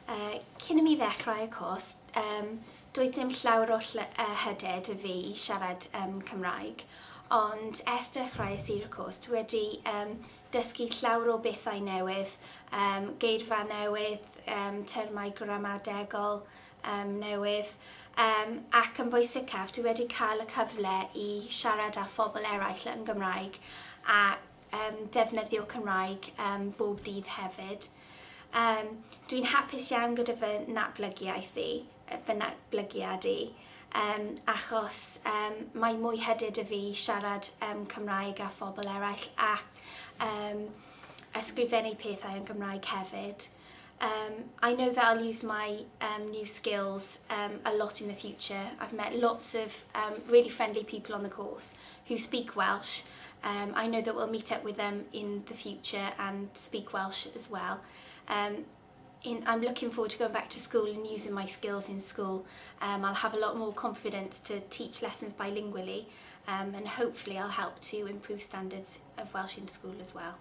Cyn i mi ddechrau y cwrs, doedd dim llawer o hyder 'da fi i siarad Cymraeg, ond ers dechreuais i'r cwrs, dwi wedi dysgu llawer o bethau newydd, geirfa newydd, termau gramadegol newydd, ac yn bwysicaf, dwi wedi cael y cyfle i siarad â phobl eraill yn Gymraeg a defnyddio Cymraeg bob dydd hefyd. Dwi'n hapus iawn gyda fy natblygiaeth i, fy natblygiad i, achos mae mwy hyder 'da fi siarad Cymraeg â phobl eraill ac ysgrifennu pethau yn Gymraeg hefyd. I know that I'll use my new skills a lot in the future. I've met lots of really friendly people on the course who speak Welsh. I know that we'll meet up with them in the future and speak Welsh as well. I'm looking forward to going back to school and using my skills in school. I'll have a lot more confidence to teach lessons bilingually and hopefully I'll help to improve standards of Welsh in school as well.